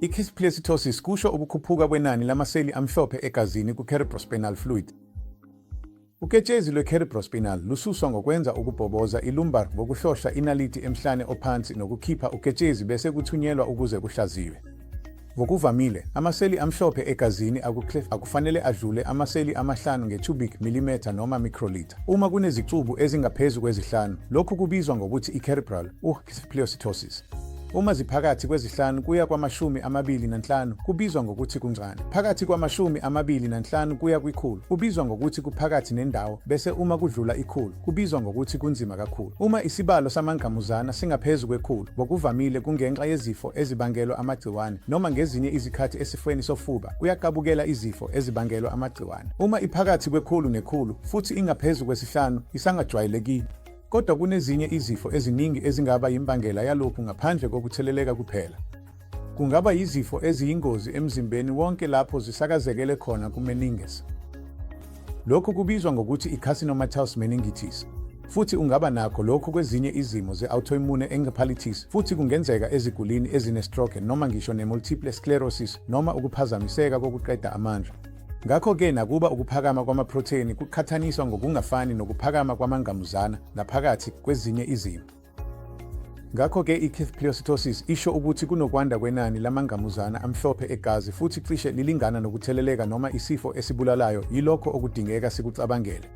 I-Pleocytosis kusho ukukhuphuka kwenani lamaseli amhlophe egazini ku-cerebrospinal fluid. Uketshezi lwe-cerebrospinal lususwa ngokwenza ukubhoboza i-lumbar ngokuhlohla inaliti emhlane ophansi nokukhipha uketshezi bese kuthunyelwa ukuze kuhlaziywe. Ngokuvamile, amaseli amhlophe egazini aku-CLEF akufanele adlule amaseli amahlanu nge-cubic millimeter noma microliter. Uma kunezicubu ezingaphezu kwezihlanu, lokhu kubizwa ngokuthi i-cerebral pleocytosis. Uma ziphakathi kwezihlanu kuya kwama-25 kubizwa ngokuthi kuncane. Phakathi kwama-25 kuya kwikhulu kubizwa ngokuthi kuphakathi nendawo bese uma kudlula ikhulu kubizwa ngokuthi kunzima kakhulu. Uma isibalo samangqamuzana singaphezu kwekhulu, ngokuvamile kungenxa yezifo ezibangelwa amagciwane noma ngezinye izikhathi esifweni sofuba kuyaqabukela izifo ezibangelwa amagciwane. Uma iphakathi kwekhulu nekhulu futhi ingaphezu kwesihlanu isangajwayelekile. Kodwa kunezinye izifo eziningi ezingaba yimbangela yalokhu ngaphandle kokutheleleka kuphela. Kungaba yizifo eziyingozi emzimbeni wonke lapho zisakazekele khona ku-meninges. Lokhu kubizwa ngokuthi i-carcinomatous meningitis. Futhi ungaba nakho lokhu kwezinye izimo ze-autoimmune encephalitis futhi kungenzeka ezigulini ezine-stroke noma ngisho ne-multiple sclerosis noma ukuphazamiseka kokuqeda amandla. Ngakho-ke nakuba ukuphakama kwamaprotheni kuqhathaniswa ngokungafani nokuphakama kwamangqamuzana naphakathi kwezinye izimo. Ngakho-ke i-pleocytosis isho ukuthi kunokwanda kwenani lamangqamuzana amhlophe egazi futhi cishe lilingana nokutheleleka noma isifo esibulalayo yilokho okudingeka sikucabangele.